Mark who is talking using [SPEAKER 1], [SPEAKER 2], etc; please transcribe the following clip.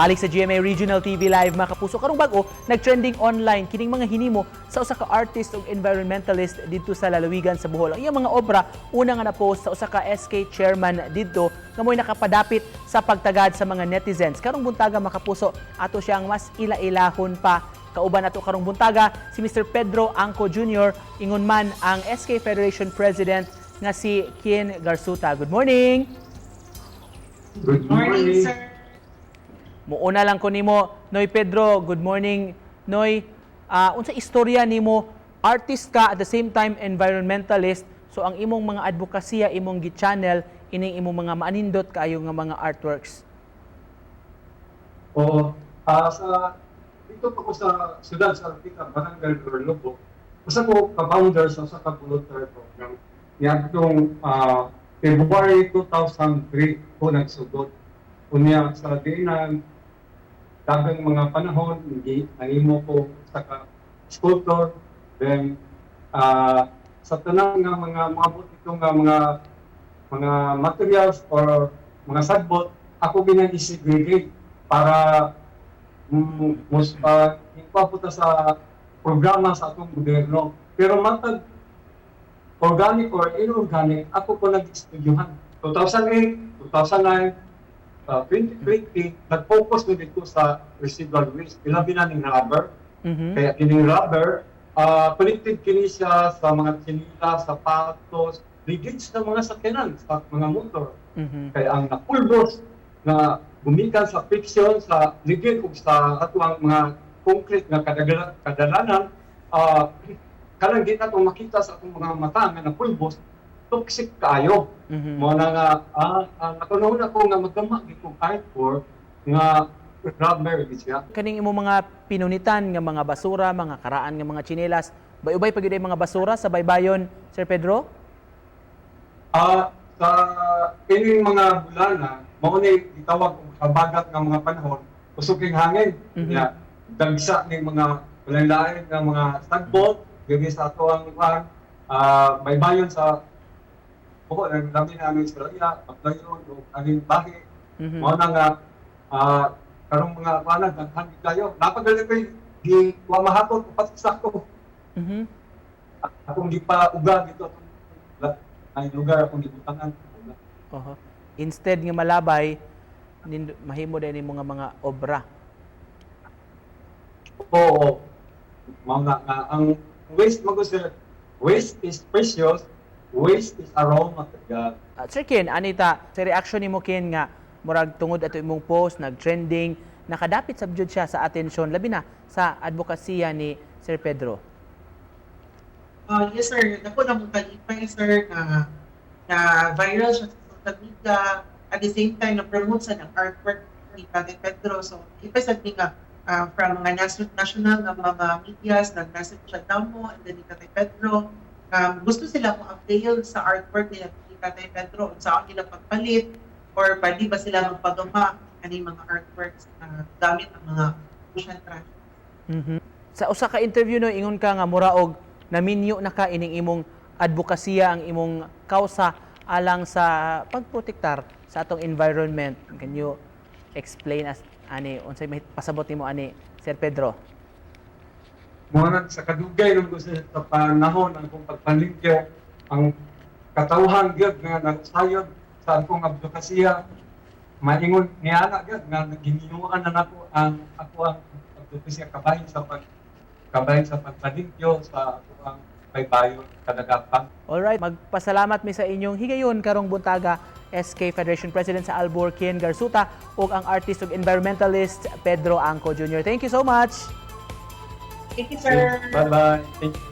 [SPEAKER 1] Balik sa GMA Regional TV Live, mga kapuso. Karong bag-o, nag-trending online kining mga hinimo sa usa ka artist ug environmentalist didto sa lalawigan sa Bohol. Ang iyang mga obra una nga na-post sa usa ka SK chairman didto nga mo'y nakapadapit sa pagtagad sa mga netizens. Karong buntaga, mga kapuso, ato siyang mas ila-ilahon pa. Kauban nato karong buntaga si Mr. Pedro Angco Jr., ingon man ang SK Federation President nga si Kien Garsuta. Good morning!
[SPEAKER 2] Good
[SPEAKER 3] Morning, sir.
[SPEAKER 1] Muuna lang ko nimo, Noy Pedro, good morning. Noy, unsa istorya nimo? Artist ka, at the same time environmentalist. So ang imong mga advokasya imong gi-channel ining imong mga maanindot kaayo nga mga artworks.
[SPEAKER 2] Oo. Sa dito pa ko sa siyudad sa Arpita, Barangay Lobo. Usa ko ka-founder sa usa ka volunteer program. Niadtong February 2003 ko nagsugod. Unya sa diinan daghang mga panahon hindi nahimo ko sa ka sculptor, then sa tanan nga mga moabot ito nga mga materials or mga sagbot, ako ginag-segregate para mas ipapunta sa programa sa atong gobyerno. Pero matag organic or inorganic, ako ko nag-estudyuhan. 2008, 2009, 2020, nag-focus na dito sa residual waste. Ilabi na ning rubber. Kaya kining rubber, connected kini siya sa mga tsinila, sapatos, ligids ng mga sakyanan, sa mga motor. Kaya ang napulbos na gumikan sa friction sa ligid ug sa atuang mga concrete nga kadalanan, kanang di nato makita sa atong mga mata nga napulbos, toxic kaayo. Mao na nga nakunahon ako nga magdama gid kog artwork nga rubber gid siya.
[SPEAKER 1] Kaning imong mga pinunitan nga mga basura, mga karaan nga mga tsinelas, bayubay pa gyud ay mga basura sa baybayon, Sir Pedro?
[SPEAKER 2] Sa kining mga bulana, mao ni gitawag og habagat nga mga panahon, kusog king hangin. Ya, dagsa ning mga lain-lain nga mga sagbot diri sa ato ang kuan, baybayon sa buko ng lami namin sa iya, Baclayon o aning bahi. Mao na nga karong mga kuan daghan gid kayo. Napagaling koy gi wa mahapon upat sako. Akong gipauga dito atong ay lugar akong gibutangan.
[SPEAKER 1] Oho. Instead nga malabay, mahimo din nimo nga mga obra.
[SPEAKER 2] Oo. Mao na nga ang waste mo, sir, waste is precious, waste is a raw material.
[SPEAKER 1] Sir Ken, anita, sa reaction nimo, Ken, nga murag tungod ato imong post nag-trending, nakadapit sab jud siya sa atensyon labi na sa advokasya ni Sir Pedro?
[SPEAKER 3] Yes, sir. Dako na mong kalipay, sir, na na viral siya sa social media. At the same time, na-promote sa ng artwork ni Tatay Pedro. So, ipa sa nga from mga national nga mga medias, nag-message siya namo, and then ni Tatay Pedro. Gusto sila mo avail sa artwork nila ni Tatay Pedro, unsaon nila pagpalit, or pwede ba sila magpagawa ani mga artworks na gamit ang mga ocean trash.
[SPEAKER 1] Sa usa ka interview, no, ingon ka nga mura og naminyo na ka ining imong advokasya, ang imong kausa alang sa pagprotektar sa atong environment. Can you explain as ani unsay may pasabot nimo ani, Sir Pedro?
[SPEAKER 2] Mao na sa kadugay nung gusto sa panahon ang akong pagpanlimpyo, ang katawhan gyud nga nagsayod sa akong advokasya, maingon niya na gyud nga gininguan na nako ang ako ang advokasya kabahin sa pagpalimpyo sa ako ang baybayon kadagatan.
[SPEAKER 1] Alright, magpasalamat mi sa inyong higayon karong buntaga, SK Federation President sa Albor Kien Garsuta ug ang artist ug environmentalist Pedro Angco Jr. Thank you so much.
[SPEAKER 3] Thank you, sir.
[SPEAKER 2] Bye bye. Thank you.